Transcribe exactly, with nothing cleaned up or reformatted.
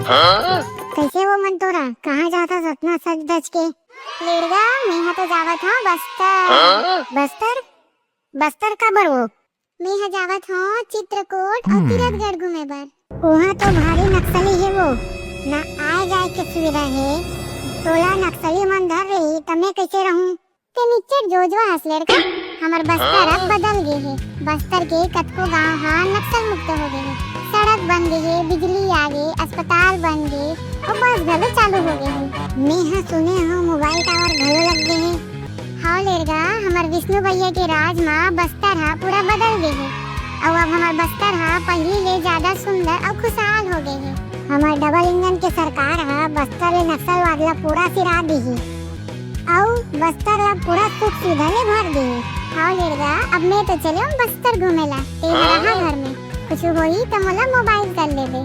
कइसे वो मन तोरा? कहाँ जाथस अतना सज धज के? लेड़गा, मेंहा तो जावत हंव बस्तर। बस्तर? बस्तर काबर वो? मेंहा जावत हंव चित्रकूट अउ तीरथगढ़ घूमे बर। उहाँ तो भारी नक्सली हे वो, ना आए जाए के सुविधा हे। तोला नक्सली मन धर लेही त मैं कइसे रहूं? ते निच्चट जोजवा हस लेड़का, हमर बस्तर अब बदल गे हे। बस्तर के कतको गांव ह नक्सल मुक्त हो गे हे। सड़क बन गे हे, बिजली आ गे, अस्पताल बन गे, अउ बस घलो चालू हो गे हे। मेंहा सुने हंव मोबाइल टावर घलो लग गे हे। हव लेड़गा, हमर विष्णु भैया के राज म बस्तर ह पूरा बदल गे हे। अउ अब हमर बस्तर ह पहिली ले जादा सुंदर अउ खुशहाल हो गे हे। हमर डबल इंजन के सरकार ह बस्तर ले नक्सलवाद ल पूरा सिरा दिही। अउ बस्तर ला पूरा सुख सुविधा ले भर दे। हव लेड़गा, अब मैं तो चले हंव बस्तर घूमे ला, ते ह रहा घर में। कुछु होही त मोला मोबाइल कर लेबे।